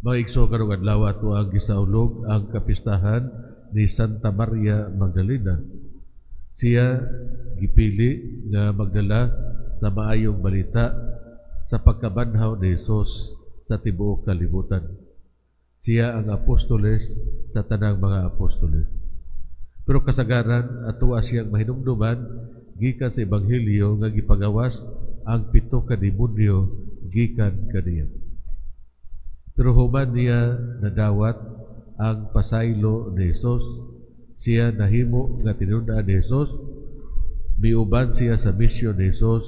Mga igsoon, karong adlaw ato ang gisaulog ang kapistahan ni Santa Maria Magdalena. Siya gipili nga magdala sa maayong balita sa pagkabanhaw ni Jesus sa tibuok kalibutan. Siya ang apostoles sa tanang mga apostoles. Pero kasagaran ato siyang mahinumduman gikan sa Ebanghelyo nga gipagawas ang pito ka demonyo gikan kaniya. Pero human niya nadawat ang pasaylo ni Jesus, siya nahimo nga tinun-an ni Jesus, miuban siya sa misyon ni Jesus,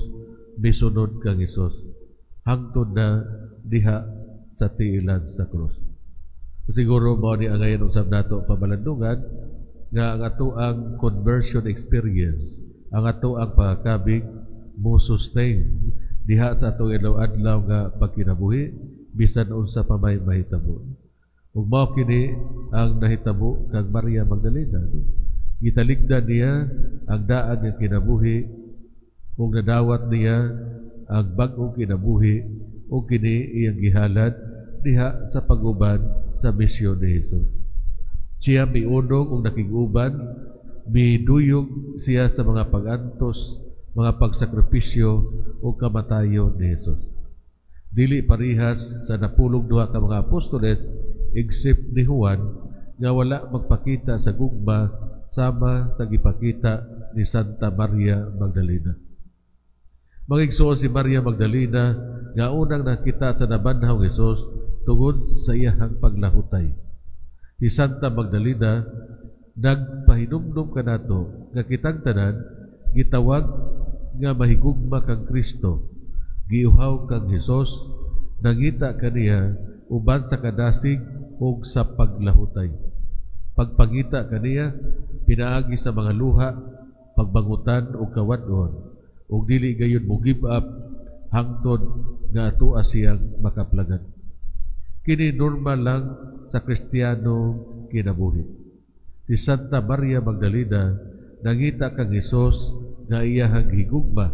misunod kang Jesus, hangtod na diha sa tiilan sa krus. Siguro mao ni angayan usab nato pamalandungan nga ang ato ang conversion experience, ang ato ang pagkabig mo sustain diha sa atong adlaw-adlaw nga pagkinabuhi bisan unsa pa may mahitabo. Ug mao kini ang nahitabo kang Maria Magdalena. No? Gitaligdan niya ang daan nga kinabuhi ug nadawat niya ang bag-ong kinabuhi ug kini iyang gihalad diha sa pag-uban sa misyon ni Jesus. Siya miunong ug nakig-uban, miduyog siya sa mga pag-antos, mga pagsakripisyo ug kamatayon ni Jesus. Dili parihas sa napulog duha ka mga apostoles except ni Juan nga wala magpakita sa gugma sama sa gipakita ni Santa Maria Magdalena. Mga igsoon, si Maria Magdalena nga unang nakita sa nabanhaw Jesus tungod sa iyahang paglahutay. Si Santa Magdalena nagpahinumdum kanato nga kitang tanan gitawag nga mahigugma kang Kristo, giuhaw kang Hesus, nangita kaniya uban sa kadasig ug sa paglahutay. Pagpangita kaniya pinaagi sa mga luha, pagbangutan ug kawad-on, ug dili gayon mo give up hangtod nga atoa siyang makaplagan. Kini normal lang sa Kristiyano kinabuhi. Si Santa Maria Magdalena nangita kang Hesus nga iyahang higugma,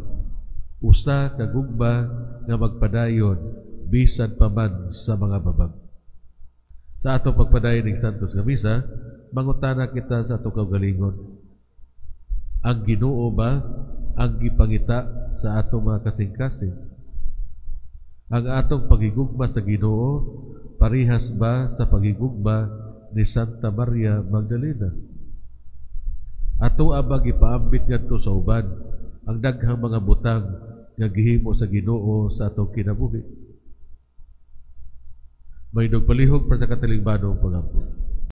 usa ka gugma nga magpadayon bisan pa man sa mga babag. Sa atong pagpadayon ng Santos nga Misa, mangutana kita sa atong kaugalingon. Ang Ginoo ba ang gipangita sa atong mga kasing-kasing? Ang atong pagigugma sa Ginoo parihas ba sa pagigugma ni Santa Maria Magdalena? Ato ba gipaambit ngadto sa uban ang daghang mga butang nga gihimo sa Ginoo sa atong kinabuhi? Mahindog palihog para sa katilingbanong pagampo.